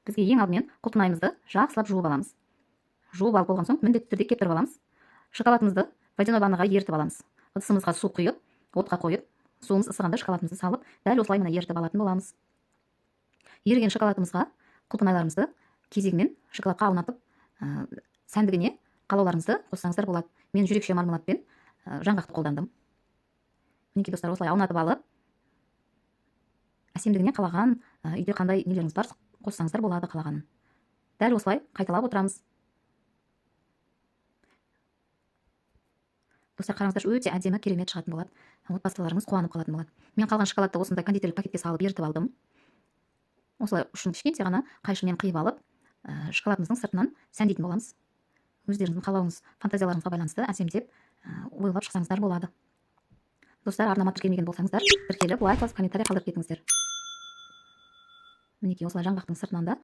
Бізге ең алдымен құлпынайымызды жақсылап жуып аламыз. Жуып алып болған соң міндетті түрде кептіріп аламыз. Шоколадымызды водяной ваннаға ерітіп аламыз. Ыдысымызға су құйып, отқа қойып, суымыз ысығанда шоколадымызды салып, дәл осылай мына ерітіп алатын боламыз. Еріген шоколадымызға құлпынайларымызды кезегімен шоколадқа аунатып, сәндігіне қалауларыңызды қоссаңыздар болады. Мен жүрекше мармелад пен жаңғақты қолдандым. Мінекей достар, осылай аунатып алып, әсемдігіне қалаған үйде қандай нелеріңіз бар, қоссаңыздар болады қалағанын. Дәл осылай қайталап отырамыз. Достар, қараңыздаршы, өте әдемі, керемет шығатын болады. Отбасыларыңыз қуанып қалатын болады. Мен қалған шоколадты осындай кондитерлік пакетке салып ерітіп алдым. Осылай ұшын кішкентай ғана қайшымен қиып алып, шоколадымыздың сыртынан сәндейтін боламыз. Өздеріңіздің қалауыңыз, фантазияларыңызға байланысты әсемдеп, ойлап шықсаңыздар болады. Достар, арнама тіркелмеген болсаңыздар, тіркеліп, лайк басып, комментарий қалдырып кетіңіздер. Мінекей осылай жаңғақтың сыртынан да